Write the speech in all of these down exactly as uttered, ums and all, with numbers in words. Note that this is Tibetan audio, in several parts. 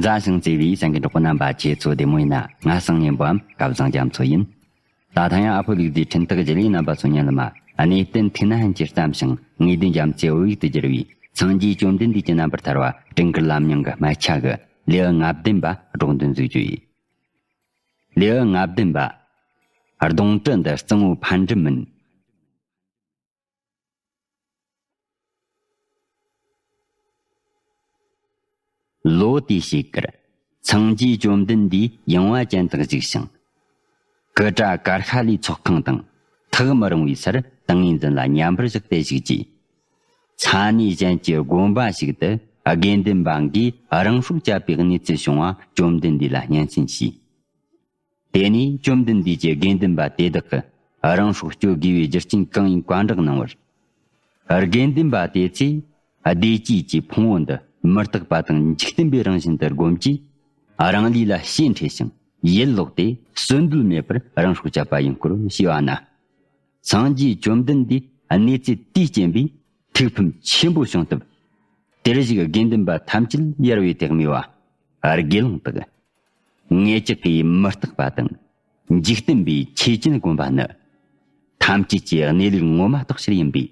མཛའ་ཞིང་བརྩེ་བའི་སེམས་ཀྱི་གྲོགས་པོ་རྣམ་པ། ཁྱེད་ཚོ་བདེ་མོ་ཡིན་ན། ང་སང་ཉིན་པའམ་སྐལ་བཟང་རྒྱ་མཚོ་ཡིན། ད་ཐེངས་ཡང་ཨ་ཕོ་ལུག་རྫིའི་འཕྲིན་ཐག་བརྒྱུད་ལས་རྣམ་པ་ཚོ་ཉན་ལ་མ། གནས་བརྟན་ཐུགས་ན་ཕན་ཆེར་བསམ་ཞིང་ངེས་དོན་རྒྱ་མཚོའི་འོད་ཡིག་ཏུ་བསྒྱུར་བའི་སངས་རྒྱས་བཅོམ་ལྡན་འདས་ཀྱི་རྣམ་པར་ཐར་བ་དྲན་གི་ལམ་རྙིང་གི་སྨད་ཆ་གི་ལེའུ་ལྔ་བདུན་པ་སྒྲོག་འདོན་མཛད་རྒྱུ་ཡིན། ལེའུ་ལྔ་བདུན་པ། གདོང་གྲུ་འདི་གཙང་བོའི་ཕན་འབྲས་མིན། ལོ་དེའི་ཞེ་དཀར། སངས་རྒྱས་བཅོམ་ལྡན་འདས་ཡངས་པ་ཅན་དུ་བཞུགས་ཤིང་། ཀི་ཏྲ་ཀར་ཤ་ལའི་ཚོགས་ཁང་དང་ཐག་མི་རིང་བའི་སར་ཏིང་ངེ་འཛིན་ལ་མཉམ་པར་བཞག་སྟེ་བཞུགས་རྗེས། ས་གནས་གཞན་གྱི་དགོན་པ་ཞིག་ཏུ་དགེ་འདུན་པ་འགས་རང་སྲོག་བཅད་པའི་གནས་ཚུལ་བྱུང་བ་བཅོམ་ལྡན་འདས་ལ་སྙན་སེང་ཞུས། དེ་ནས་བཅོམ་ལྡན་འདས་ཀྱིས་དགེ་འདུན་པ་དེ་དག་གི་རང་སྲོག་གཅོད་དགོས་པའི་རྒྱུ་རྐྱེན་གང་ཡིན་བཀའ་འདྲི་གནང་བར། དགེ་འདུན་པ་དེ་ཚོས་བདེ་སྐྱིད་ཀྱི་ཕུང་པོ་འདི་མི་རྟག་པ་དང་འཇིག་རྟེན་པའི་རང་བཞིན་དུ་བསྒོམས་ཀྱིས། རང་ལུས་ལ་ཞེན་ཁྲེལ་ཞིང་ཡིད་ལོག་སྟེ་བསོད་བདེ་མེད་པར་རང་སྲོག་བཅད་པ་ཡིན་སྐོར་ཞུས་པ་ན། སངས་རྒྱས་བཅོམ་ལྡན་འདས་གནས་ཚུལ་དེའི་རྐྱེན་པས་ཐུགས་ཕམ་ཆེན་པོ་བྱུང་སྟབས། དེར་བཞུགས་དགེ་འདུན་པ་ཐམས་ཅད་ཡར་བའི་སྟེགས་མི་བ། དགེ་སློང་དག། ངེད་ཅག་གིས་མི་རྟག་པ་དང་འཇིག་རྟེན་པའི་ཆོས་ཅན་བསྒོམ་པ་ནི། ཐམས་ཅད་ཀྱི་གནས་ལུགས་ངོ་མ་རྟོགས་ཕྱིར་ཡིན་པས།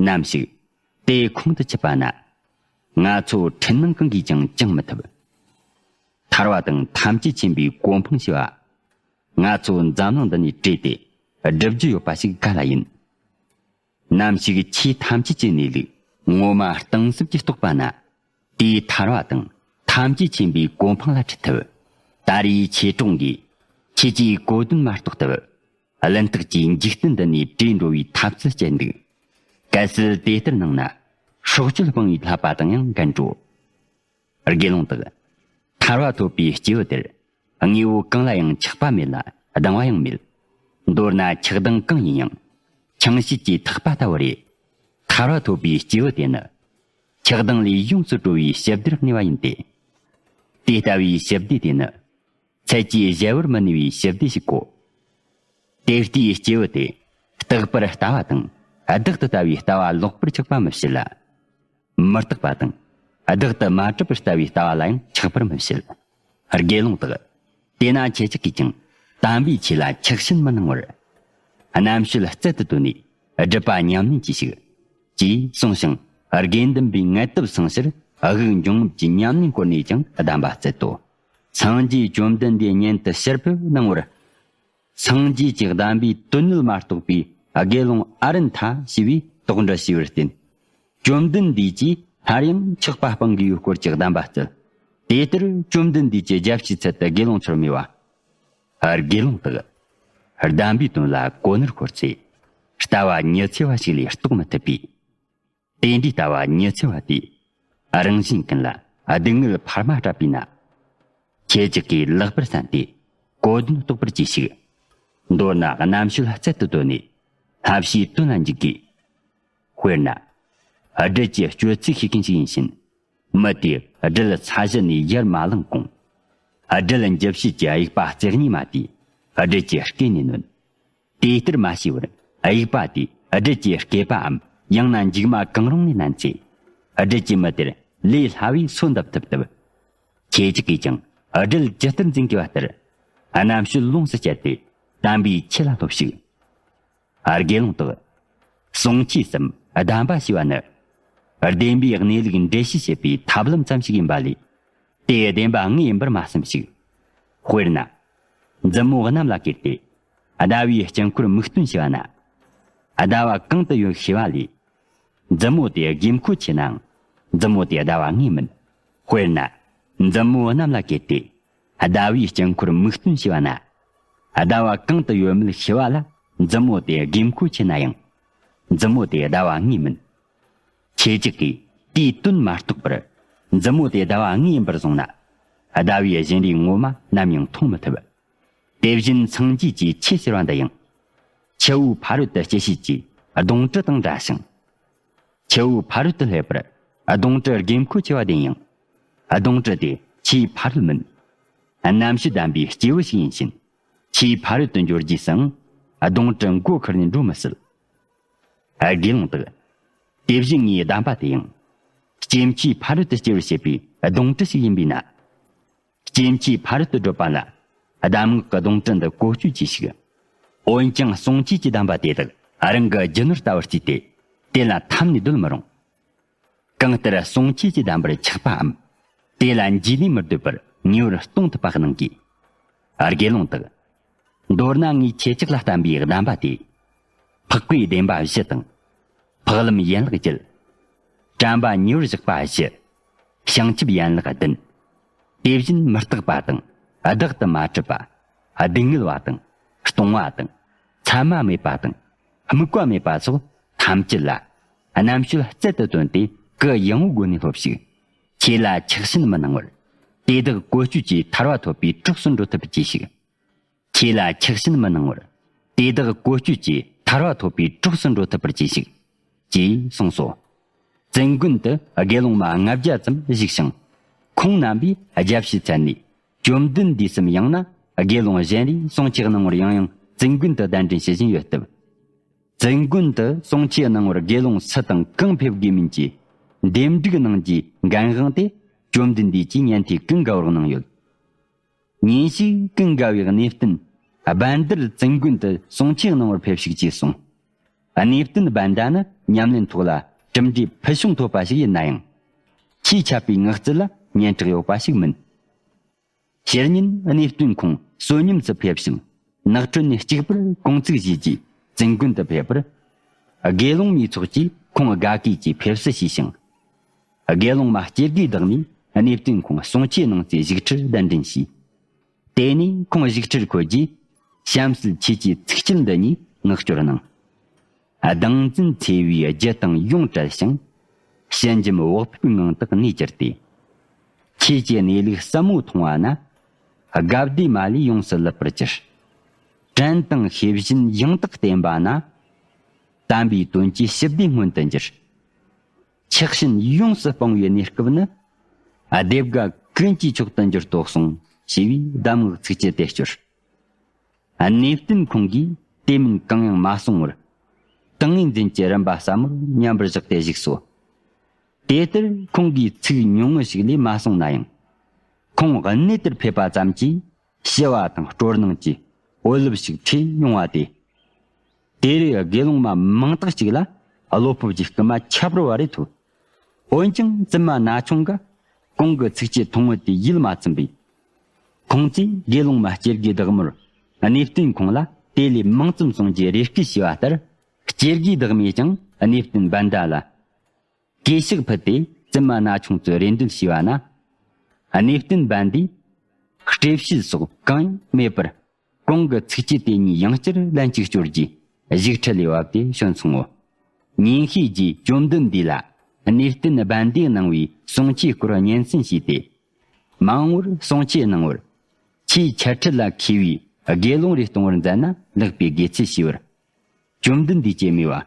ནམ་ཞིག་དེ་ཁོང་དུ་ཆུད་པ་ན། ང་ཚོ་འཕྲུལ་སྣང་གང་གིས་ཀྱང་བཅིངས་མི་ཐུབ། ཐར་བ་དང་ཐམས་ཅད་མཁྱེན་པའི་གོ་འཕང་ཞི་བ། ང་ཚོ་འཛམ་གླིང་འདི་ནས་བྲོས་ཏེ་བསྒྲུབ་རྒྱུ་ཡོད་པ་ཞིག་ག་ལ་ཡིན། ནམ་ཞིག་ཆོས་ཐམས་ཅད་ཀྱི་གནས་ལུགས་ངོ་མ་གཏིང་ཟབ་ཀྱིས་རྟོགས་པ་ན། དེའི་ཐར་བ་དང་ཐམས་ཅད་མཁྱེན་པའི་གོ་འཕང་ལ་ཁྲིད་ཐུབ། ད་རེས་ཆོས་གྲོགས་འགས་ཁྱེད་ཀྱིས་གོ་དོན་མ་རྟོགས་སྟབས། གླེན་རྟགས་ཀྱིས་འཇིག་རྟེན་འདི་ནས་བྲོས་འགྲོ་བའི་ཐབས་སུ་བསྐྱལ་འདུག། གལ་སྲིད་དེ་ལྟར་གནང་ན། སྲོག་གཅོད་སྤང་བའི་བསླབ་པ་དང་ཡང་འགལ་འགྲོ། དགེ་སློང་དག། ཐར་བ་ཐོབ་པའི་སྐྱེས་བུ་དེར། དངོས་པོ་གང་ལ་ཡང་ཆགས་པ་མེད་ལ་སྡང་བ་ཡང་མེད། མདོར་ན་ཆགས་སྡང་གང་ཡིན་ཡང་། ཆང་བྱད་ཀྱི་ཐག་པ་ལྟ་བུ་རེད། ཐར་བ་ཐོབ་པའི་སྐྱེས་བུ་དེ་ནི། ཆགས་སྡང་ལས་ཡོངས་སུ་གྲོལ་བའི་ཞི་བདེར་གནས་པ་ཡིན་ཏེ། དེ་ལྟ་བུའི་ཞི་བདེ་དེ་ནི། ཚད་ཀྱིས་གཞལ་བར་མི་ནུས་པའི་ཞི་བདེ་ཞིག་གོ། དེ་ལྟའི་སྐྱེས་བུ་དེ། རྟག་པར་ལྟ་བ་དང་བདག་ཏུ་ལྟ་བའི་ལྟ་བ་ལོག་པར་ཆགས་པ་མི་བྱེད་ལ། མི་རྟག་པ་དང་བདག་ཏུ་མ་གྲུབ་པར་ལྟ་བའི་ལྟ་བ་ལ་ཡང་ཆགས་པར་མི་བྱེད། དགེ་སློང་དག། དེས་ན་ཁྱེད་ཅག་གིས་ཀྱང་དམ་པའི་ཆོས་ལ་ཆགས་ཞེན་མི་གནང་བར། རྣམ་དཔྱོད་རྩལ་དུ་བཏོན་ནས་སྒྲུབ་པ་ཉམས་ལེན་གྱིས་ཤིག། ཅེས་གསུངས་ཤིང་། དགེ་འདུན་པའི་ངལ་དུབ་སངས་ཕྱིར་དབུགས་འབྱུང་རྔུབ་ཀྱི་ཉམས་ལེན་སྐོར་ནས་ཀྱང་གདམས་པ་སྩལ་ཏོ། སངས་རྒྱས་བཅོམ་ལྡན་འདས་སྙན་དུ་ཕྱིར་ཕེབས་གནང་བར། སངས་རྒྱས་ཀྱི་གདམས་པའི་དོན་གཉེར་མ་རྟོགས་པའི་དགེ་སློང་ཨ་རན་ཐ་ཞེས་པས་དོགས་འདྲི་ཞུས་པར་བརྟེན། བཅོམ་ལྡན་འདས་ཀྱིས་སླར་ཡང་ཆགས་པ་སྤང་དགོས་པའི་སྐོར་གྱི་གདམས་པ་སྩལ། དེ་ལྟར་བཅོམ་ལྡན་འདས་ཀྱི་རྒྱལ་སྲས་ཚུལ་དུ་དགེ་སློང་ཚོར་སྨྲས་པ། དགེ་སློང་དག། གདམས་པའི་དོན་ལ་གོ་ནོར་འཁོར་ཚེ། ལྟ་བ་ཉི་ཚེ་བ་ཞིག་ལས་རྟོགས་མི་ཐུབ་པས། དེ་འདྲའི་ལྟ་བ་ཉི་ཚེ་བ་དེས་རང་གཞན་ཀུན་ལ་སྡུག་བསྔལ་འཕར་མ་སྤྲད་པས་ན། ཁྱེད་ཅག་གིས་ལེགས་པར་བསམས་ཏེ་གོ་དོན་རྟོགས་པར་གྱིས་ཤིག། མདོར་ན་རྣམ་དཔྱོད་རྩལ་དུ་བཏོན་ནས་བསླབ་བྱའི་དོན་ལ་འཇུག་དགོས། དཔེར་ན། སྦྲུལ་གྱི་སྤྱོད་ཚུལ་ཤེས་མཁན་ཞིག་ཡིན་ཕྱིན། མི་དེས་སྦྲུལ་ས་གཞི་ནས་ཡར་མ་ལངས་གོང་། སྦྲུལ་འཇུ་བྱེད་ཀྱི་དབྱུག་པ་རྩེ་གཉིས་མ་དེས་སྦྲུལ་གྱི་སྐེ་ནས་ནོན། དེ་ལྟར་མ་བྱས་པར་དབྱུག་པ་དེས་སྦྲུལ་གྱི་སྐེད་པའམ་ཡང་ན་མཇུག་མ་གང་རུང་ནས་མནན་ཚེ། སྦྲུལ་གྱིས་མི་དེར་ལས་སླ་བའི་སོ་བཏབ་ཐུབ་སྟབས། ཁྱེད་ཅག་གིས་ཀྱང་སྦྲུལ་ཇི་ལྟར་འཛིན་དགོས་པ་ལྟར། རྣམ་དཔྱོད་ལོངས་སུ་སྤྱད་དེ་དམ་པའི་ཆོས་ལ་སློབས་ཤིག། དགེ་སློང་དག། གསུང་ཆོས་སམ་གདམས་པ་ཞེས་པ་ནི། བདེན་པའི་གནས་ལུགས་འགྲེལ་བཤད་བྱེད་པའི་ཐབས་ལམ་ཙམ་ཞིག་ཡིན་པ་ལས། དེ་བདེན་པ་དངོས་ཡིན་པར་མ་བསམ་ཞིག། དཔེར་ན། མཛུབ་མོ་གནམ་ལ་གྱེར་ཏེ། ཟླ་བའི་དཀྱིལ་འཁོར་མིག་སྟོན་བྱས་པ་ན། ཟླ་བ་གང་དུ་ཡོད་ཤེས་པ་ལས། མཛུབ་མོ་དེ་དགོས་མཁོ་ཆེ་ནའང་། མཛུབ་མོ་དེ་ཟླ་བ་དངོས་མིན། དཔེར་ན། མཛུབ་མོ་གནམ་ལ་གྱེར་ཏེ། ཟླ་བའི་དཀྱིལ་འཁོར་མིག་སྟོན་བྱས་པ་ན། ཟླ་བ་གང་དུ་ཡོད་མེད་ཤེས་པ་ལ་མཛུབ་མོ་དེ་དགོས་མཁོ་ཆེ་ན་ཡང་། མཛུབ་མོ་དེ་ཟླ་བ་དངོས་མིན། ཁྱེད་ཅག་གིས་དེའི་དོན་མ་རྟོགས་པར། མཛུབ་མོ་དེ་ཟླ་བ་དངོས་ཡིན་པར་བཟུང་ན། ཟླ་བའི་བཞིན་རས་ངོ་མ་ནམ་ཡང་མཐོང་མི་ཐུབ། དེ་བཞིན་སངས་རྒྱས་ཀྱི་ཆོས་ཟེར་བ་འདི་ཡང་། ཆུ་བོའི་ཕ་རོལ་ཏུ་སྐྱེ་བྱེད་ཀྱི་གདོང་གྲུ་དང་འདྲ་ཞིང་། ཆུ་བོའི་ཕ་རོལ་ཏུ་སླེབས་པར་གདོང་གྲུ་དགོས་མཁོ་ཆེ་བ་བདེན་ཡང་། གདོང་གྲུ་དེ་ཆུའི་ཕ་རོལ་མིན། རྣམ་དཔྱོད་ལྡན་པའི་སྐྱེས་བུ་ཞིག་ཡིན་ཕྱིན། ཆུའི་ཕ་རོལ་ཏུ་འགྱོ་རྒྱུས་སུའང་གདོང་གྲུ་མགོ་ཁུར་ནས་འགྲོ་མི་སྲིད། དགེ་སློང་དག། དེ་བཞིན་ངའི་གདམས་པ་དེ་ཡང་། སྐྱེ་འཆིའི་ཕ་རོལ་ཏུ་སྐྱེ་བར་བྱེད་པའི་གདོང་གྲུ་ཞིག་ཡིན་པས་ན། སྐྱེ་འཆིའི་ཕ་རོལ་ཏུ་བགྲོད་པ་ལ་གདམས་ངག་གི་གདོང་གྲལ་འདི་བཀོལ་སྤྱོད་གྱིས་ཤིག། འོན་ཀྱང་གསུང་ཆོས་ཀྱི་གདམས་པ་དེ་དག་རང་གི་རྒྱུ་ནོར་ལྟ་བུར་བརྩིས་ཏེ། དེ་ལ་ཐབས་ནས་སྡོད་མི་རུང་། གང་ལྟར་གསུང་ཆོས་ཀྱི་གདམས་པར་ཆགས་པའམ། དེ་ལ་འཇིགས་ལས་མི་སྡོད་པར་ངེས་པར་གཏོང་ཐུབ་པ་གནང་དགོས། དགེ་སློང་དག། མདོར་ན་ངས་ཁྱེད་ཅག་ལ་བསྟན་པའི་གདམས་པ་དེ། འཕགས་པའི་བདེན་པ་བཞི་དང་། འཕགས་ལམ་ཡན་ལག་བརྒྱད། དྲན་པ་ཉེ་བར་བཞག་པ་བཞི། བྱང་ཆུབ་ཡན་ལག་བདུན། དེ་བཞིན་མི་རྟག་པ་དང་། བདག་ཏུ་མ་གྲུབ་པ། སྡུག་བསྔལ་བ་དང་། ལྟུང་བ་དང་། མཚན་མ་མེད་པ་དང་། དམིགས་པ་མེད་པ་སོགས་ཐམས་ཅད་ལ་རྣམ་དཔྱོད་རྩལ་དུ་བཏོན་ཏེ་གུ་ཡངས་པོའི་སྒོ་ནས་སློབས་ཤིག། ཁྱེད་ལ་ཆགས་ཞེན་མི་སྣང་བར། དེ་དག་བཀོལ་སྤྱོད་ཀྱིས་ཐར་པ་ཐོབ་པའི་གྲོགས་སུ་འགྲོ་ཐུབ་པར་གྱིས་ཤིག། ཁྱེད་ལ་ཆགས་ཞེན་མི་སྣང་བར། དེ་དག་བཀོལ་སྤྱོད་ཀྱིས་ཐར་པ་ཐོབ་པའི་གྲོགས་སུ་འགྲོ་ཐུབ་པར་གྱིས་ཤིག། ཅེས་གསུངས་སོ། བཙུན་དགོན་དུ་དགེ་སློང་མ་ལྔ་བརྒྱ་ཙམ་བཞུགས་ཤིང་། ཁོང་རྣམ་པས་རྒྱབ་ཕྱི་ཚད་ནས་བཅོམ་ལྡན་འདས་སམ། ཡང་ན་དགེ་སློང་གཞན་རེས་གསུང་ཆོས་གནང་བར་ཡང་ཡང་བཙུན་དགོན་དུ་གདན་འདྲེན་ཞུ་བཞིན་ཡོད་སྟབས། བཙུན་དགོན་དུ་གསུང་ཆོས་གནང་བར་དགེ་སློང་སུ་དང་གང་ཕེབས་དགོས་མིན་གྱི་འདེམས་སྒྲུག་གནང་རྒྱུའི་འགན་དབང་དེ་བཅོམ་ལྡན་འདས་ཀྱིས་ཉན་ཐོས་ཀུན་དགའ་བོར་གནང་ཡོད། ཉིན་ཞིག་ཀུན་དགའ་བོས་གནས་བརྟན་བན་དར་བཙུན་དགོན་དུ་གསུང་ཆོས་གནང་བར་ཕེབས་ཤིག་ཅེས་གསུངས། གནས་བརྟན་བན་དར་ནི་ཉམས་ལེན་ཐོག་ལ་གྲུབ་འབྲས་ཕུལ་བྱུང་ཐོབ་པ་ཞིག་ཡིན་ན་ཡང་། ཆེས་ཆད་པའི་ངག་རྩལ་ལ་སྙན་གྲགས་ཡོད་པ་ཞིག་མིན། ཕྱི་ཉིན་གནས་བརྟན་ཁོང་བསོད་སྙོམས་སུ་ཕེབས་ཤིང་། ནགས་ཁྲོད་ནས་གཅིག་པུར་དགོང་ཚིགས་བཞེས་རྗེས་བཙུན་དགོན་དུ་ཕེབས་པར། དགེ་སློང་མའི་ཚོགས་ཀྱིས་ཁོང་དགའ་གུས་ཀྱིས་ཕེབས་བསུ་ཞུས་ཤིང་། དགེ་སློང་མ་སྐྱེ་དགུའི་བདག་ནས་གནས་བརྟན་ཁོང་གསུང་ཆོས་གནང་སའི་བཞུགས་ཁྲིར་གདན་འདྲེན་ཞུས། དེ་ནས་ཁོང་བཞུགས་ཁྲིར་འཁོད་རྗེས། གཤམ་གསལ་ཆོས་ཀྱི་ཚིགས་བཅད་འདི་ཉིད་ངག་སྐྱོར་གནང་། བདག་འཛིན་འཚེ་བའི་རྒྱུ་དང་ཡོངས་བྲལ་ཞིང་། ཞི་འཇམ་འོག་ཕེབས་ངང་དག་གནས་གྱུར་ཏེ། ཁྱེད་ཀྱི་གནས་ལུགས་ཟབ་མོ་མཐོང་བ་ན། དགའ་བདེ་མ་ལུས་ཡོངས་སུ་ལུད་པར་གྱུར། དྲན་དང་ཤེས་བཞིན་ཡང་དག་བསྟེན་པ་ན། དམ་པའི་དོན་གྱི་ཞི་བདེ་མངོན་དུ་འགྱུར། ཆགས་ཞེན་ཡོངས་སུ་སྤངས་པའི་གནས་སྐབས་ནི། སྡེ་དགའ་ཀུན་གྱི་མཆོག་ཏུ་འགྱུར་ཏོ་གསུངས། ཞེས་པའི་གདམས་ངག་ཚིགས་བཅད་དེ་སྐྱོར། གནས་བརྟན་ཁོང་གིས་དེ་མིན་གང་ཡང་མ་གསུང་བར། ཏིང་ངེ་འཛིན་གྱི་རིམ་པ་ཟབ་མོར་མཉམ་པར་བཞག་སྟེ་བཞུགས་སོ། དེ་ལྟར་ཁོང་གིས་ཚིག་ཉུང་ངུ་ཞིག་ལས་མ་གསུངས་ན་ཡང་། ཁོང་གནས་དེར་ཕེབས་པ་ཙམ་གྱིས་ཞི་བ་དང་སྤྲོ་སྣང་གི་འོད་རླབས་ཤིག་འཕྲོས་ཡོང་བ་སྟེ། དེ་རེས་དགེ་སློང་མ་མང་དག་ཅིག་ལ་བློ་སྤོབས་ཀྱི་སྐུལ་མ་ཁྱད་པར་བ་རེ་ཐོབ། འོན་ཀྱང་བཙུན་མ་ན་ཆུང་གིས་གོང་གི་ཚིགས་བཅད་ཐུང་ངུ་དེ་ཡིད་མ་ཚིམ་པས། ཁོང་ཚོས་དགེ་སློང་མ་སྐྱེ་དགུའི་བདག་མོར་གནས་བརྟན་ཁོང་ལ་དེ་ལས་མང་ཙམ་གསུང་རྒྱུའི་རེ་སྐུལ་བྱས་པ་ལྟར། སྐྱེ་དགུའི་བདག་མོས་ཀྱང་གནས་བརྟན་བན་དར་ལ་གུས་ཕྱག་ཕུལ་ཏེ་བཙུན་མ་ན་ཆུང་ཚོས་རེ་འདུན་བྱས་པ་ན། གནས་བརྟན་བན་དར་གྱིས་བཀྲེས་ཤིས་སོགས་གང་ཡང་མེད་པར། གོང་གི་ཚིགས་བཅད་དེ་གཉིས་ཡང་བསྐྱར་ལན་གཅིག་སྐྱོར་རྗེས་བཞུགས་ཁྲི་ལས་བབས་ཏེ་བྱོན་སོང་ངོ་། ཉིན་ཤས་རྗེས་བཅོམ་ལྡན་འདས་ལ་གནས་བརྟན་བན་དར་གྱིས་གནང་བའི་གསུང་ཆོས་སྐོར་སྙན་སེང་ཞུས་ཏེ། མ་འོངས་པར་གསུང་ཆོས་གནང་བར། ཆེས་འཆད་ཁྲིད་ལ་མཁས་པའི་དགེ་སློང་རེ་གཏོང་བར་མཛད་ན་ལེགས་པའི་དགེ་ཚུལ་ཞུས་པར། བཅོམ་ལྡན་འདས་ཀྱིས་སྨྲས་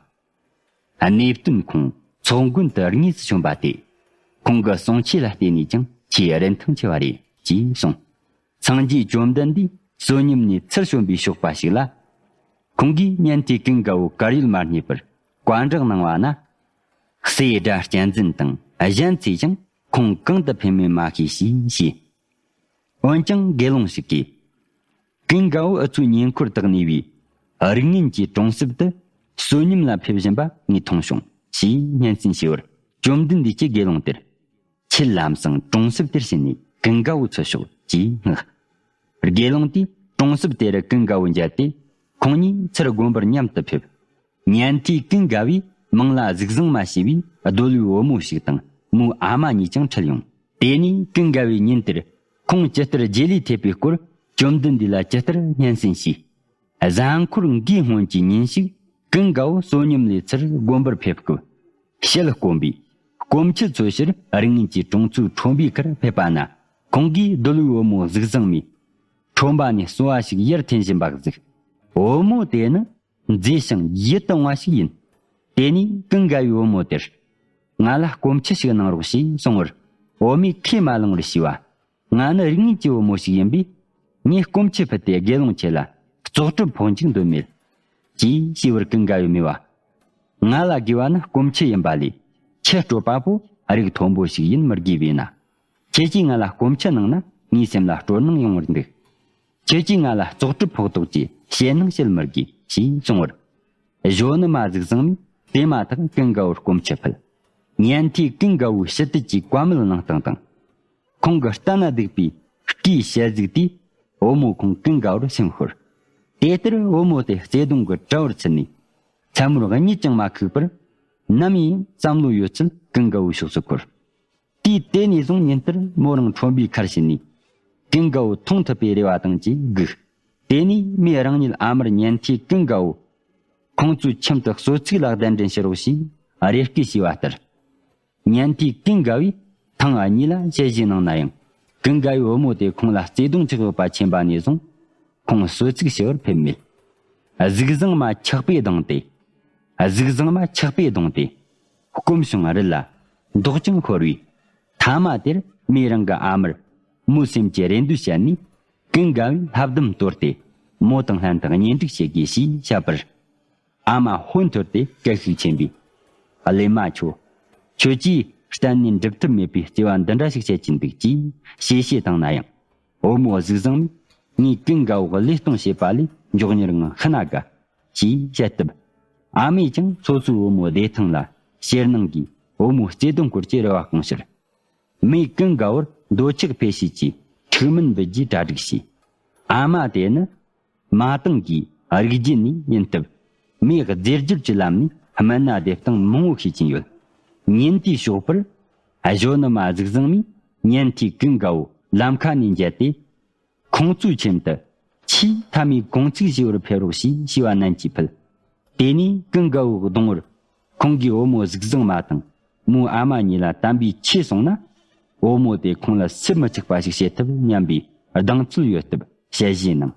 པ། གནས་བརྟན་ཁོང་ཚོགས་མགོན་དུ་དངོས་སུ་བྱོན་པ་སྟེ། ཁོང་གི་གསུང་ཆོས་ལ་བརྟེན་ནས་ཀྱང་ཆེས་རིན་ཐང་ཆེ་བ་རེད་ཅེས་གསུངས། སངས་རྒྱས་བཅོམ་ལྡན་འདས་བསོད་སྙོམས་ནས་ཚུར་བྱོན་པའི་ཞོགས་པ་ཞིག་ལ། ཁོང་གིས་ཉན་ཐོས་ཀུན་དགའ་བོ་གར་ཡོད་མ་རྙེད་པར་བཀའ་འདྲི་གནང་བ་ན། སྲས་སྒྲ་གཅན་འཛིན་དང་གཞན་ཚོས་ཀྱང་ཁོང་གང་དུ་ཕེབས་མིན་མ་ཤེས་ཞེས་བཤད། འོན་ཀྱང་དགེ་སློང་ཞིག་གིས། ཀུན་དགའ་བོ་ཨུ་ཚུགས་ཉེ་འཁོར་དུ་གནས་པའི་རིགས་ངན་གྱི་གྲོང་གསེབ་ཏུ་བསོད་སྙོམས་ལ་ཕེབས་བཞིན་པ་ངས་མཐོང་བྱུང་ཞེས་སྙན་སེང་ཞུས་པར། བཅོམ་ལྡན་འདས་ཀྱིས་དགེ་སློང་དེར། ཁྱེད་ལམ་སང་གྲོང་གསེབ་དེར་ཕྱིན་ནས་ཀུན་དགའ་བོ་འཚོལ་ཤོག་ཅེས་མངགས། དགེ་སློང་དེས་གྲོང་གསེབ་དེར་ཀུན་དགའ་བོ་མཇལ་ཏེ། ཁོང་གཉིས་ཚུར་དགོན་པར་མཉམ་དུ་ཕེབས། ཉན་ཐོས་ཀུན་དགའ་བོས་མིང་ལ་གཟུགས་བཟང་མ་ཞེས་པའི་གདོལ་པའི་བུ་མོ་ཞིག་དང་མོའི་ཨ་མ་གཉིས་ཀྱང་ཁྲིད་ཡོང་། དེ་ནས་ཀུན་དགའ་བོས་ཉིན་དེར་ཁོང་ཇི་ལྟར་རྗེས་ལུས་ཐེབས་པའི་སྐོར་བཅོམ་ལྡན་འདས་ལ་ཇི་ལྟར་སྙན་སེང་ཞུས། གཟའ་འཁོར་འགའི་སྔོན་གྱི་ཉིན་ཞིག་ཀུན་དགའ་བོ་བསོད་སྙོམས་ལས་ཚུར་དགོན་པར་ཕེབས་སྐབས། ཞལ་སྐོམ་པས་སྐོམ་ཆུ་འཚོལ་ཕྱིར་རིགས་ངན་གྱི་གྲོང་ཚོའི་ཁྲོན་པའི་ཁར་ཕེབས་པ་ན། ཁོང་གིས་གདོལ་པའི་བུ་མོ་གཟུགས་བཟང་མས་ཁྲོན་པ་ནས་སོལ་བ་ཞིག་ཡར་འཐེན་བཞིན་པ་གཟིགས། བུ་མོ་དེ་ནི་མཛེས་ཤིང་ཡིད་དུ་འོང་བ་ཞིག་ཡིན། དེ་ནས་ཀུན་དགའ་བོས་བུ་མོ་དེར། ང་ལ་སྐོམ་ཆུ་ཞིག་གནང་རོགས་ཞེས་གསུངས་པར། བུ་མོས་ཁས་མ་བླངས་པར་ཞུས་པ། ང་ནི་རིགས་ངན་གྱི་བུ་མོ་ཞིག་ཡིན་པས། ངས་སྐོམ་ཆུ་ཕུལ་ཏེ་དགེ་སློང་ཁྱེད་ལ་བཙོག་གྲབས་ཕོག་འཇུག་འདོད་མེད། ཅེས་ཞུས་པར་ཀུན་དགའ་བོས་སྨྲས་པ། ང་ལ་དགོས་པ་ནི་སྐོམ་ཆུ་ཡིན་པ་ལས། ཆུ་སྤྲོད་པ་པོ་རིགས་མཐོན་པོ་ཞིག་ཡིན་མི་དགོས་པས་ན། ཁྱེད་ཀྱིས་ང་ལ་སྐོམ་ཆུ་གནང་ན་ ངའི་སེམས་ལ་སྤྲོ་སྣང་ཡོང་བར་འདུག་ཁྱེད་ཀྱིས་ང་ལ་བཙོག་གྲབས་ཕོག་ཐུག་ཅེས་ཞེད་སྣང་བྱེད་མི་དགོས་ཞེས་གསུངས་པར། གཞོན་ནུ་མ་གཟུགས་བཟང་མས་དེ་མ་ཐག་ཀུན་དགའ་བོར་སྐོམ་ཆུ་ཕུལ། ཉན་ཐོས་ཀུན་དགའ་བོའི་ཕྱི་དུས་ཀྱི་བཀའ་མོལ་གནང་སྟངས་དང་། ཁོང་གི་ལྟ་ན་སྡུག་པའི་སྐུའི་ཞལ་གཟིགས་དུས། བུ་མོ་ཁོང་ཀུན་དགའ་བོར་སེམས་ཤོར། དེ་ལྟར་བུ་མོ་དེ་བརྩེ་དུང་གི་དྲ་བར་ཚུད་ནས། མཚན་མོར་གཉིད་ཀྱང་མ་ཁུག་པར། ནམ་ཡིན་བསམ་བློ་ཡོད་ཚད་ཀུན་དགའ་བོའི་ཕྱོགས་སུ་འཁོར། དུས་དེ་ནས་བཟུང་ཉིན་ལྟར་མོ་རང་ཁྲོན་པའི་ཁར་ཕྱིན་ནས། ཀུན་དགའ་བོ་མཐོང་ཐུབ་པའི་རེ་བ་དང་བཅས་སྒུག་དེ་ནས་མོས་རང་ཉིད་ཨ་མར་ཉན་ཐོས་ཀུན་དགའ་བོ། ཁོང་ཚོའི་ཁྱིམ་དུ་གསོལ་ཚིགས་ལ་གདན་འདྲེན་ཞུ་རོགས་ཞེས་རེ་སྐུལ་བྱས་པ་ལྟར། ཉན་ཐོས་ཀུན་དགའ་བོས་ཐེངས་གཉིས་ལ་ཞལ་བཞེས་གནང་ན་ཡང་། ཀུན་དགའ་བོའི་བུ་མོ་དེ་ཁོང་ལ་བརྩེ་དུང་ཆགས་ཡོད་པ་མཁྱེན་པ་ནས་བཟུང་། ཁོང་གསོལ་ཚིགས་ཞུ་བར་ཕེབས་མེད། གཟུགས་བཟང་མ་ཆགས་པས་གདུང་སྟེ། གཟུགས་བཟང་མ་ཆགས་པས་གདུང་སྟེ། སྐོམ་བྱུང་རི་ལ་མདོག་ཀྱང་ཤོར་བས། མཐའ་མ་དེར་མོས་རང་གི་ཨ་མར་མོའི་སེམས་ཀྱི་རེ་འདོད་བཤད་ནས། ཀུན་དགའ་བོས་ལྷ་ལྡུམ་གཏོར་ཏེ་མོ་དང་ལྷན་དུ་གཉེན་སྒྲིག་བྱེད་དགོས་ཞེས་བཤད་པར། ཨ་མ་ཧོན་ཐོར་ཏེ་སྐད་ཤུགས་ཆེན་པོས། གླེན་མ་ཁྱོ། ཁྱོད་ཀྱིས་གཏན་ནས་འགྲུབ་ཐབས་མེད་པའི་བརྩེ་བ་འདི་འདྲ་ཞིག་བྱེད་ཀྱིན་འདུག་ཅེས་གཤེ་གཤེ་བཏང་ན་ཡང་། བུ་མོ་གཟུགས་བཟང་མས་ངས་ཀུན་དགའ་བོ་བློས་གཏོང་བྱེད་པ་ལས་མགྱོགས་མྱུར་ངང་ཤི་ན་དགའ། ཅེས་བཤད་སྟབས། ཨ་མས་ཀྱང་སོ་སོའི་བུ་མོ་བདེ་ཐང་ལ་ཞེད་སྣང་གིས་བུ་མོའི་བརྩེ་དུང་སྐོར་གྱི་རེ་བ་སྐོང་ཕྱིར། མོས་ཀུན་དགའ་བོར་འདོད་ཆགས་འཕེལ་བྱེད་ཀྱི་ཁྲིག་སྨན་འབུལ་རྒྱུའི་གྲ་སྒྲིག་བྱས། ཨ་མ་དེ་ནི་མ་ཏིང་གི་རིགས་རྒྱུད་ནས་ཡིན་སྟབས། མོས་རྫས་སྦྱོར་གྱི་ལམ་ནས་སྨན་སྣ་བདེ་སྟངས་མང་བོ་ཤེས་ཀྱིན་ཡོད། ཉིན་དེའི་ཞོགས་པར། གཞོན་ནུ་མ་གཟུགས་བཟང་མས་ཉན་ཐོས་ཀུན་དགའ་བོ་ལམ་ཁ་ནས་མཇལ་ཏེ། ཁོང་ཚོའི་ཁྱིམ་དུ་ཆེས་མཐའ་མའི་དགོང་ཚིགས་ཞུ་བར་ཕེབས་རོགས་ཞེས་ཞུ་བ་ནན་གྱིས་ཕུལ། དེ་ནས་ཀུན་དགའ་བོའི་གདོང་བར་ཁོང་གིས་བུ་མོ་གཟུགས་བཟང་མ་དང་མོའི་ཨ་མ་གཉིས་ལ་དམ་པའི་ཆོས་གསུངས་ན། བུ་མོ་དེ་ཁོང་ལ་སུ་མི་ཆགས་པ་ཞིག་བྱེད་ཐུབ་སྙམ་པའི་གདེང་ཚོད་ཡོད་སྟབས་ཞལ་བཞེས་གནང་།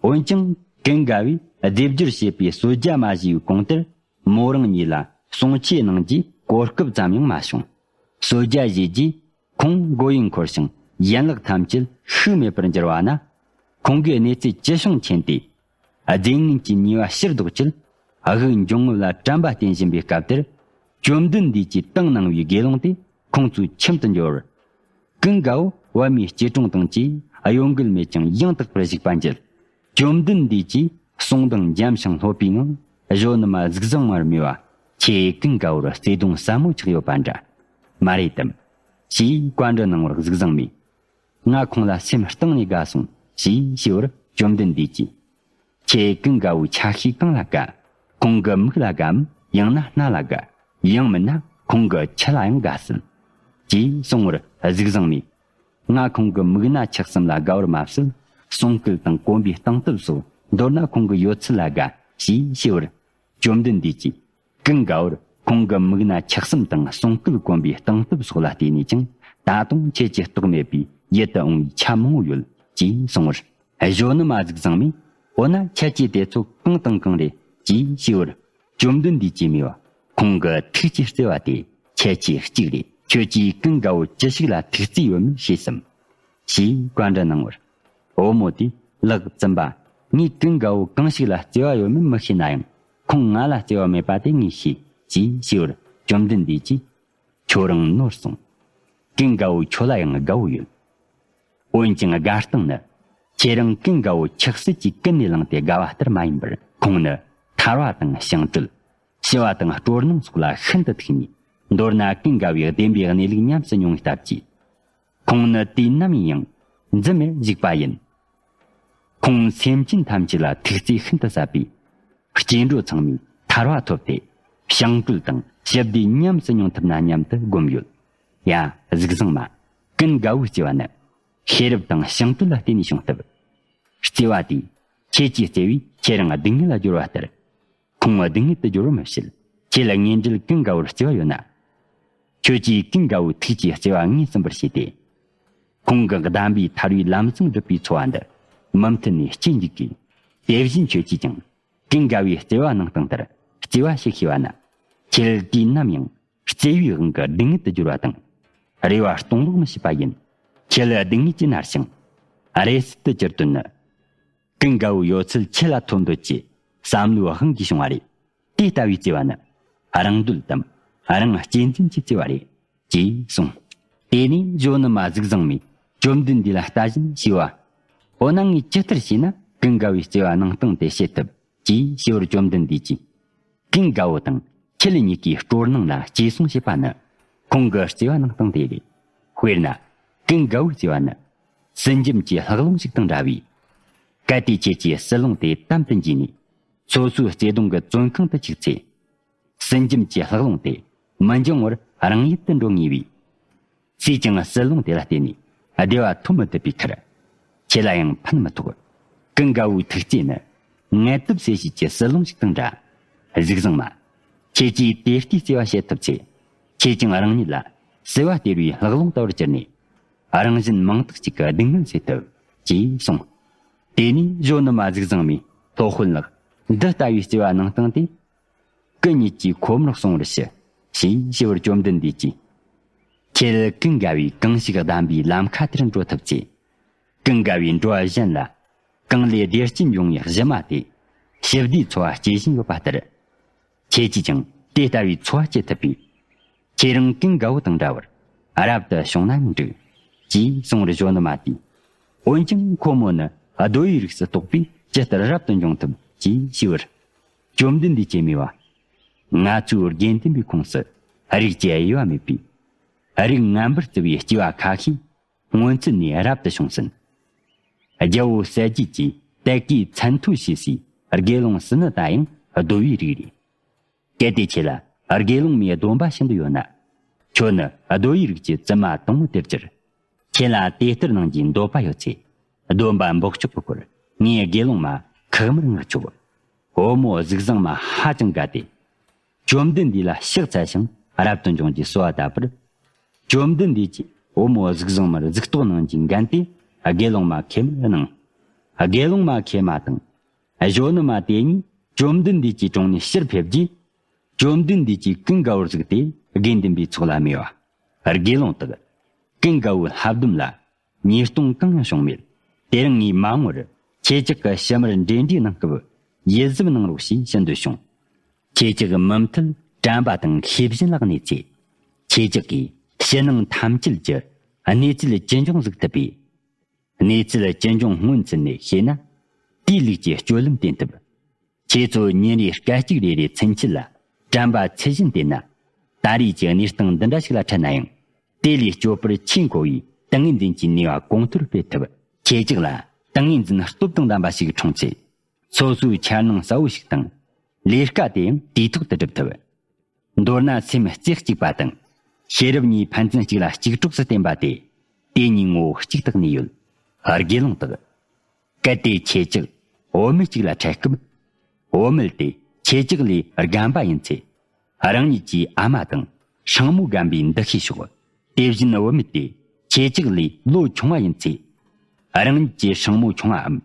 འོན་ཀྱང་ཀུན་དགའ་བོས་རྫས་སྦྱོར་བྱེད་པའི་གསོལ་ཇ་མ་ཞུས་པའི་གོང་དེར། མོ་རང་གཉིས་ལ་གསུང་ཆོས་གནང་རྒྱུའི་གོ་སྐབས་ཙམ་ཡང་མ་བྱུང་། གསོལ་ཇ་བཞེས་རྗེས་ཁོང་མགོ་ཡུ་འཁོར་ཞིང་ཡན་ལག་ཐམས་ཅད་ཤུགས་མེད་པར་འགྱུར་བ་ན། ཁོང་གི་གནས་ཚུལ་ཅི་བྱུང་མཁྱེན་ཏེ། རྫས་ངན་གྱི་ཉེས་པ་ཕྱིར་ཟློག་ཆེད་དབུགས་འབྱུང་རྔུབ་ལ་དྲན་པ་བརྟེན་བཞིན་པའི་སྐབས་དེར། བཅོམ་ལྡན་འདས་ཀྱིས་བཏང་གནང་བའི་དགེ་སློང་དེ་ཁོང་ཚོའི་ཁྱིམ་དུ་འབྱོར། ཀུན་དགའ་བོ་པདྨའི་སྐྱིལ་ཀྲུང་དང་བཅས་གཡོ་འགུལ་མེད་ཅིང་ཡང་དག་པར་བཞུགས་པ་མཇལ། བཅོམ་ལྡན་འདས་ཀྱིས་གསུང་དང་འཇམ་ཞིང་ལྷོད་པའི་ངང་གཞོན་ནུ་མ་གཟུགས་བཟང་མར་སྨྲས་པ། ཁྱེད་ཀུན་དགའ་བོར་བརྩེ་གདུང་ཟབ་མོ་ཆགས་ཡོད་པ་འདྲ། མ་རེད་དམ། ཞེས་བཀའ་འདྲི་གནང་བར་གཟུགས་བཟང་མས། ང་ཁོང་ལ་སེམས་གཏིང་ནས་དགའ་སོང་ཞེས་ཞུས་པར་བཅོམ་ལྡན་འདས་ཀྱིས། ཁྱེད་ཀུན་དགའ་བོའི་ཆ་ཤས་གང་ལ་དགའ། ཁོང་གི་མིག་ལ་དགའམ། ཡང་ན་སྣ་ལ་དགའ། ཡང་མིན་ན་ཁོང་གི་མཆུ་ལ་ཡང་དགའ་སྲིད། ཅེས་གསུང་བར་གཟུགས་བཟང་མས། ང་ཁོང་གི་མིག་སྣ་མཆུ་གསུམ་ལ་དགའ་བར་མ་ཟད། གསུང་སྐད་དང་གོམ་པའི་སྟངས་སྟབས་སོགས། མདོར་ན་ཁོང་གི་ཡོད་ཚད་ལ་དགའ། ཞེས་ཞུས་པར། བཅོམ་ལྡན་འདས་ཀྱིས། ཀུན་དགའ་བོར་ཁོང་གི་མིག་སྣ་མཆུ་གསུམ་དང་གསུང་སྐད་གོམ་པའི་སྟངས་སྟབས་སོགས་ལ་བལྟས་ནས་ཀྱང་། ད་དུང་ཁྱེད་ཀྱིས་རྟོགས་མེད་པའི་ཡིད་དུ་འོང་བའི་ཆ་མང་བོ་ཡོད། ཅེས་གསུངས་པར། གཞོན་ནུ་མ་གཟུགས་བཟང་མས། འོ་ན་ཁྱེད་ཀྱིས་དེ་ཚོ་གང་དང་གང་རེད། ཅེས་ཞུས་པར། བཅོམ་ལྡན་འདས་ཀྱིས་སྨྲས་པ། ཁོང་གི་ཐུགས་ཀྱི་བརྩེ་བ་དེ་ཁྱེད་ཀྱིས་གཅིག་རེད། ཁྱོད་ཀྱིས་ཀུན་དགའ་བོ་ཅི་ཞིག་ལ་ཐུགས་བརྩེ་ཡོད་མེད་ཤེས་སམ། ཞེས་བཀའ་འདྲི་གནང་བར། བུ་མོ་དེས། ལགས་བཙུན་པ། ངས་ཀུན་དགའ་བོ་གང་ཞིག་ལ་བརྩེ་བ་ཡོད་མེད་མི་ཤེས་ན་ཡང་། ཁོང་ང་ལ་བརྩེ་བ་མེད་པ་དེ་ངས་ཤེས། ཅེས་ཞུས་པར། བཅོམ་ལྡན་འདས་ཀྱིས། ཁྱོད་རང་ནོར་སོང་། ཀུན་དགའ་བོ་ཁྱོད་ལ་ཡང་དགའ་བོ་ཡོད། འོན་ཀྱང་དགའ་སྟངས་ནི། ཁྱེད་རང་ཀུན་དགའ་བོ་ཆགས་སྲིད་ཀྱིས་ཀུན་ནས་བསླངས་ཏེ་དགའ་བ་ལྟར་མ་ཡིན་པར། ཁོང་ནི་ཐར་བ་དང་བྱང་གྲོལ། ཞི་བ་དང་སྤྲོ་སྣང་སོགས་ལ་ཤིན་ཏུ་ཐུག་ནས། མདོར་ན་ཀུན་དགའ་བོའི་བདེན་པའི་གནས་ལུགས་ཉམས་སུ་མྱོང་བའི་སྟབས་ཀྱིས། ཁོང་ནི་དུས་ནམ་ཡིན་ཡང་འཛུམ་མེར་བཞུགས་པ་ཡིན། ཁོང་སེམས་ཅན་ཐམས་ཅད་ལ་ཐུགས་བརྩེ་ཤིན་ཏུ་ཟབ་པས། སྐྱེ་འགྲོ་ཚང་མས་ཐར་བ་ཐོབ་སྟེ། བྱང་གྲོལ་དང་ཞི་བདེ་ཉམས་སུ་མྱོང་ཐུབ་ན་སྙམ་དུ་སྒོམ་ཡོད། ཡ། གཟུགས་བཟང་མ། ཀུན་དགའ་བོའི་བརྩེ་བ་ནི། ཤེས་རབ་དང་བྱང་གྲོལ་ལ་བརྟེན་ནས་བྱུང་སྟབས། བརྩེ་བ་དེས་ཁྱེད་ཀྱི་བརྩེ་བས་ཁྱེད་རང་སྡུག་བསྔལ་ལ་སྦྱོར་བ་ལྟར། ཁོང་སྡུག་བསྔལ་དུ་སྦྱོར་བ་མི་བྱེད། ཁྱེད་ལ་ངེས་འབྲེལ་ཀུན་དགའ་བོར་བརྩེ་བ་ཡོད་ན། ཁྱོད་ཀྱིས་ཀུན་དགའ་བོའི་ཐུགས་ཀྱི་བརྩེ་བ་ངོས་ཟིན་པར་བྱས་ཏེ། ཁོང་གི་གདམས་པའི་ཐར་བའི་ལམ་བཟང་སྒྲུབ་པའི་འཚོ་བ་འདི་མུ་མཐུད་ནས་སྐྱེལ་འཇུག་གིས། དེ་བཞིན་ཁྱོད་ཀྱིས་ཀྱང་ཀུན་དགའ་བོའི་བརྩེ་བ་གནང་སྟངས་ལྟར་བརྩེ་བ་བྱེད་ཤེས་པ་ན། ཁྱེད་དུས་ནམ་ཡང་བརྩེ་བའི་དབང་གིས་སྡུག་བསྔལ་དུ་སྦྱོར་བ་དང་། རེ་བ་སྟོང་ལོག་མི་བྱེད་པ་ཡིན། ཁྱེད་ལ་སྡུག་བསྔལ་གྱིས་མནར་ཞིང་། རེ་སིལ་དུ་གྱུར་དོན་ནི། ཀུན་དགའ་བོའི་ཡོད་ཚད་ཁྱེད་ལ་ཐོབ་འདོད་ཀྱི་བསམ་བློའི་དབང་གིས་བྱུང་བ་རེད། དེ་ལྟ་བུའི་བརྩེ་བ་ནི་རང་འདོད་དམ་རང་གཅེས་འཛིན་གྱི་བརྩེ་བ་རེད། ཅེས་གསུངས། དེ་ནས་གཞོན་ནུ་མ་གཟུགས་བཟང་མས་ བཅོམ་ལྡན་འདས་ལ་ལྟ་བཞིན་ཞུས་པ། འོ་ན་ངས་ཇི་ལྟར་བྱས་ན་ཀུན་དགའ་བོའི་བརྩེ་བ་གནང་སྟངས་དེ་བྱེད་ཐུབ་ཅེས་ཞུས་པར། བཅོམ་ལྡན་འདས་ཀྱིས། ཀུན་དགའ་བོ་དང་ཁྱེད་གཉིས་ཀའི་སྤྲོ་སྣང་ལ་གཅེས་སྲུང་བྱེད་པ་ནི་ཁོང་གི་བརྩེ་བ་གནང་སྟངས་དེ་རེད། དཔེར་ན། ཀུན་དགའ་བོའི་བརྩེ་བ་ནི་སྲིན་འབྱམས་ཀྱི་ལྷགས་རླུང་ཞིག་དང་འདྲ་བས། གལ་ཏེ་ཁྱེད་ཀྱིས་སྲིན་རླུང་དེ་དམ་དུ་འཇུས་ནས་སོ་སོའི་བརྩེ་དུང་གི་བཙོན་ཁང་དུ་བཅུག་ཚེ། སྲིན་འབྱམས་ཀྱི་ལྷགས་རླུང་དེ་མི་འབྱུང་བར་རང་ཡུལ་དུ་འགྲོ་ངེས་པས། སུས་ཀྱང་སྲིན་རླུང་དེ་ལ་བརྟེན་ནས་བདེ་བ་ཐོབ་མི་ཐུབ་པའི་ཁར། ཁྱེད་ལ་ཡང་ཕན་མི་ཐོགས། ཀུན་དགའ་བོའི་ཐུགས་བརྩེ་ནི་ངལ་དུབ་ཟད་བྱེད་ཀྱི་སྲིན་རླུང་ཞིག་དང་འདྲ། གཟུགས་བཟང་མ། ཁྱེད་ཀྱིས་དེ་ལྟའི་བརྩེ་བ་བྱེད་ཐུབ་ཚེ། ཁྱེད་ཀྱང་རང་ཉིད་ལ་བསིལ་བ་སྟེར་བའི་ལྷགས་རླུང་ལྟ་བུར་གྱུར་ནས། རང་གཞན་མང་དག་ཅིག་གི་སྡུག་བསྔལ་སེལ་ཐུབ་ཅེས་གསུངས། དེ་ནས་གཞོན་ནུ་མ་གཟུགས་བཟང་མས་སློབ་དཔོན་ལགས། འདི་ལྟ་བུའི་བརྩེ་བ་གནང་སྟངས་དེ། སྐུ་ཉིད་ཀྱིས་ཁོ་མོར་གསུང་བར་ཞུ། ཞེས་ཞུ་བར། བཅོམ་ལྡན་འདས་ཀྱིས། ཁྱེད་ཀུན་དགའ་བོས་གང་ཞིག་གདམས་པའི་ལམ་ཁ་དེར་འགྲོ་ཐུབ་ཚེ། ཀུན་དགའ་བོས་འགྲོ་བ་གཞན་ལ་གང་ལས་བདེ་སྐྱིད་འབྱུང་བའི་གཞི་མ་སྟེ། ཞི་བདེའི་འཚོ་བ་སྐྱེལ་བཞིན་ཡོད་པ་ལྟར། ཁྱེད་ཀྱིས་ཀྱང་དེ་ལྟ་བུའི་འཚོ་བ་སྐྱེལ་ཐུབ་པས། ཁྱེད་རང་ཀུན་དགའ་བོ་དང་འདྲ་བར་རབ་ཏུ་བྱུང་ན་ཡང་འགྲིག །ཅེས་གསུང་བར། གཞོན་ནུ་མ་དེས། འོན་ཀྱང་ཁོ་མོ་ནི་རྡོ་ཡི་རིགས་སུ་གཏོགས་པས་ཇི་ལྟར་རབ་ཏུ་འབྱུང་ཐུབ་ཅེས་ཞུས་པར། བཅོམ་ལྡན་འདས་ཀྱིས་སྨྲས་པ། ང་ཚོའི་དགེ་འདུན་པའི་ཁོངས་སུ་རིགས་ཀྱི་དབྱེ་བ་མེད་པས། རིགས་ངན་པར་བརྩི་བའི་སྐྱེ་བ་ཁ་ཤས་སྔོན་ཚུད་ནས་རབ་ཏུ་བྱུང་ཟིན། རྒྱལ་པོ་གསལ་རྒྱལ་གྱིས་དད་ཀྱིས་མཚན་ཐོས་བྱས་སའི་དགེ་སློང་སི་ནི་ད་ཡང་གདོལ་པའི་རིགས་རེད། གལ་ཏེ་ཁྱེད་ལ་དགེ་སློང་མའི་སྡོམ་པ་ཤིན་ཏུ་ཡོད་ན། ཁྱོད་ནི་གདོལ་པའི་རིགས་ཀྱི་བཙུན་མ་དང་པོ་དེར་གྱུར། ཁྱེད་ལ་དེ་ལྟར་གནང་རྒྱུའི་འདོད་པ་ཡོད་ཚེ། སྡོམ་པ་འབོགས་ཆོག་གི་སྐོར་ངས་དགེ་སློང་མ་ཁག་དམར་མངགས་ཆོག །བུ་མོ་གཟུགས་བཟང་མ་ཧ་ཅང་དགའ་སྟེ། བཅོམ་ལྡན་འདས་ལ་ཕྱག་འཚལ་ཞིང་རབ་ཏུ་འབྱུང་རྒྱུའི་གསོལ་བ་བཏབ་པར། བཅོམ་ལྡན་འདས་ཀྱིས་བུ་མོ་གཟུགས་བཟང་མར་གཟིགས་རྟོག་གནང་རྒྱུའི་འགན་དེ་དགེ་སློང་མ་མཁལ་མར་གནང་། དགེ་སློང་མ་མཁལ་མ་དང་། གཞོན་ནུ་མ་དེ་གཉིས་བཅོམ་ལྡན་འདས་ཀྱི་དྲུང་ནས་ཕྱིར་ཕེབས་རྗེས། བཅོམ་ལྡན་འདས་ཀྱིས་ཀུན་དགའ་བོར་གཟིགས་ཏེ་དགེ་འདུན་པའི་ཚོགས་ལ་སྨྲས་པ། དགེ་སློང་དག །ཀུན་དགའ་བོའི་ལྷ་སྡོམ་ལ་ཉེས་ལྟུང་གང་ཡང་བྱུང་མེད། དེ་རིང་ངས་མ་འོངས་པར་ཁྱེད་ཅག་གི་ཕྱི་མར་འབྲེལ་འདྲིས་གནང་སྐབས་ཡིད་གཟབ་གནང་རོགས་ཞེས་ཞུ་འདོད་བྱུང་། ཁྱེད་ཅག་མུ་མཐུད་དྲན་པ་དང་ཤེས་བཞིན་ལ་གནས་ཚེ། ཁྱེད་ཅག་གིས་ཕྱི་ནང་ཐམས་ཅད་ཀྱི་གནས་ཚུལ་ཇི་འབྱུང་གཟིགས་ཐུབ་པས། གནས་ཚུལ་ཅི་འབྱུང་སྔོན་ཚུད་ནས་ཤེས་ན། དེའི་ལུགས་ཀྱི་སྤྱོད་ལམ་བསྟེན་ཐུབ། ཁྱེད་ཚོ་ཉིན་རེའི་སྐད་ཅིག་རེ་རེའི་ཚུན་ཆད་ལ་དྲན་པ་ཚུལ་བཞིན་བསྟེན་ན། ད་རེས་ཀྱི་གནས་སྟངས་འདི་འདྲ་ཞིག་ལ་འཕྲད་ན་ཡང་། དེ་ལས་སྐྱོབ་པར་ཆེས་མཁོ་བའི་ཏིང་ངེ་འཛིན་གྱི་ནུས་པ་གོང་མཐོར་སྤེལ་ཐུབ། ཁྱེད་ཅག་ལ་ཏིང་ངེ་འཛིན་སྟོབས་དང་ལྡན་པ་ཞིག་འཁྲུངས་ཚེ། སོ་སོའི་འཆར་སྣང་གསལ་བོ་ཞིག་དང་། ལས་ཀ་དེ་ཡང་དུས་ཐོག་ཏུ་སྒྲུབ་ཐུབ། མདོར་ན་སེམས་རྩེ་གཅིག་པ་དང་། ཤེས་རབ་གཉིས་ཕན་ཚུན་གཅིག་ལ་གཅིག་གྲོགས་སུ་བརྟེན་པ་དེ། དེ་གཉིས་ངོ་བོ་གཅིག་ཏུ་གནས་ཡོད། དགེ་སློང་དག །གལ་ཏེ་ཁྱེད་ཅག་བུད་མེད་ཅིག་ལ་འཕྲད་སྐབས། བུད་མེད་དེ་ཁྱེད་ཅག་ལས་རྒན་པ་ཡིན་ཚེ། རང་ཉིད་ཀྱི་ཨ་མ་དང་སྲིང་མོ་རྒན་པའི་འདུ་ཤེས་ཞོག །དེ་བཞིན་བུད་མེད་དེ་ཁྱེད་ཅག་ལས་ལོ་ཆུང་བ་ཡིན་ཚེ། རང་ཉིད་ཀྱི་སྲིང་མོ་ཆུང་བའམ་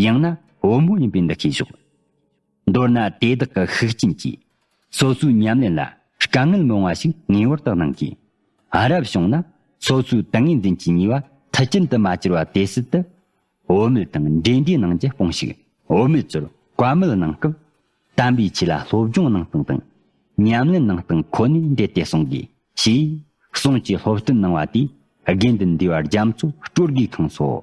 ཡང་ན་བུ་མོ་ཡིན་པའི་འདུ་ཤེས་ཞོག །མདོར་ན་དེ་དག་གི་ཤུགས་རྐྱེན་གྱིས་སོ་སོའི་ཉམས་ལེན་ལ་དཀའ་ངལ་མི་འོང་བ་ཞིག་ངེས་པར་དུ་གནང་དགོས། ཨ་རབ་བྱུང་ན་སོ་སོའི་ཏིང་ངེ་འཛིན་གྱི་ནུས་པ་མཐུ་རྐྱེན་དུ་མ་གྱུར་བ་དེ་སྲིད་དུ། བུད་མེད་དང་འབྲེལ་འདྲིས་གནང་རྒྱུ་སྤོང་ཞིག །བུད་མེད་ཚོར་བཀའ་མོལ་གནང་སྐབས། དམ་པའི་ཆོས་ལ་སློབ་སྦྱོང་གནང་སྟངས་དང་། ཉམས་ལེན་གནང་སྟངས་ཁོ་ནས་འབྲེལ་ཏེ་གསུང་དགོས། ཞེས་གསུང་གི་སློབ་སྟོན་གནང་བ་དེས་དགེ་འདུན་འདུས་པ་རྒྱ་མཚོ་སྤྲོ་དགའི་ཁང་སོ།